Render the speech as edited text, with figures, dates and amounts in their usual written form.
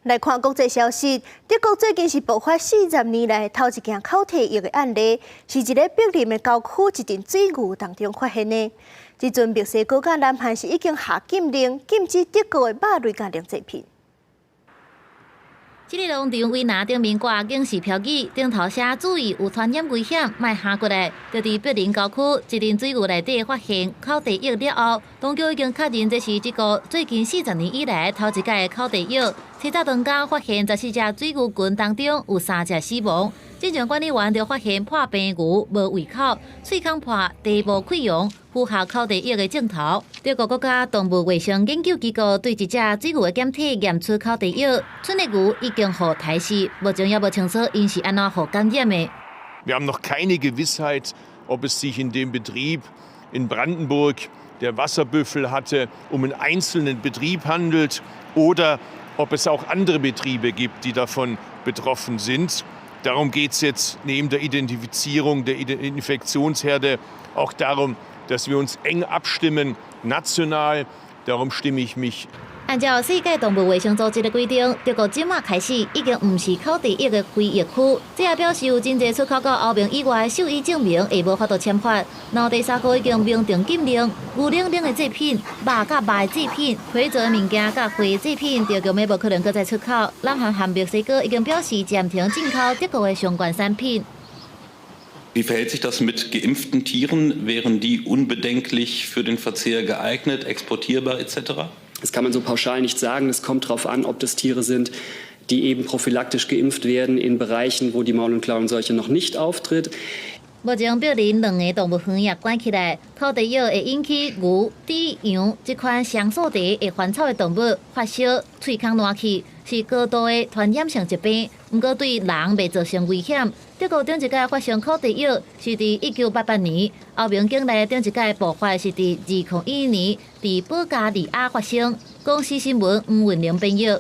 來看國際消息，德國最近是爆發40年來頭一件口蹄疫的案例，是佇咧柏林的郊區一陣水牛當中發現的。這陣墨西哥佮南韓是已經下禁令，禁止德國的肉類佮奶製品。這个農場圍欄頂面掛警示標語，頂頭寫注意有傳染危險，莫行過來。就佇柏林郊區一陣水牛內底發現口蹄疫了後，當局已經確認這是這個最近40年以來頭一擺的口蹄疫。清早當工發現14隻水牛群當中有三隻死亡。進前管理員就發現破病牛無胃口、喙孔破、蹄部潰瘍，符合口蹄疫的症頭。德國國家動物衛生研究機構對這隻水牛的檢體驗出口蹄疫，賰的牛已經予刣死，目前猶無清楚𪜶是按怎予感染的。 Wir haben noch keine Gewissheit, ob es sich in dem Betrieb in Brandenburg, der Wasserbüffel hatte, um einen einzelnen Betrieb handelt oder ob es auch andere Betriebe gibt, die davon betroffen sind. Darum geht es jetzt neben der Identifizierung der Infektionsherde auch darum, dass wir uns eng abstimmen, national. Darum stimme ich mich 按照世界動物衛生組織的規定，德國這馬開始已經毋是口蹄疫的危疫區，這也表示有真濟出口到歐盟以外獸醫證明會無法度簽發。然後第三國已經明定禁令，牛奶奶的製品、肉佮肉的製品、皮做的物件佮花製品，就根本無可能閣再出口。南韓和墨西哥已經表示暫停進口德國的相關產品。 Wie verhält sich das mit geimpften Tieren? Wären die unbedenklich für den Verzehr geeignet, exportierbar etc.? Das kann man so pauschal nicht sagen. Es kommt darauf an, ob das Tiere sind, die eben prophylaktisch geimpft werden in Bereichen, wo die Maul- und Klauenseuche noch nicht auftritt. 目前柏林兩个動物園也關起來，口蹄疫會引起牛、豬、羊這款雙數蹄會翻草的動物發燒、喙孔爛去，是高度的傳染性疾病。毋過對人袂造成危險。德國頂一擺發生口蹄疫是佇1988年，歐盟境內頂一擺爆發是佇2001年，佇保加利亞發生。公視新聞吳文玲編譯。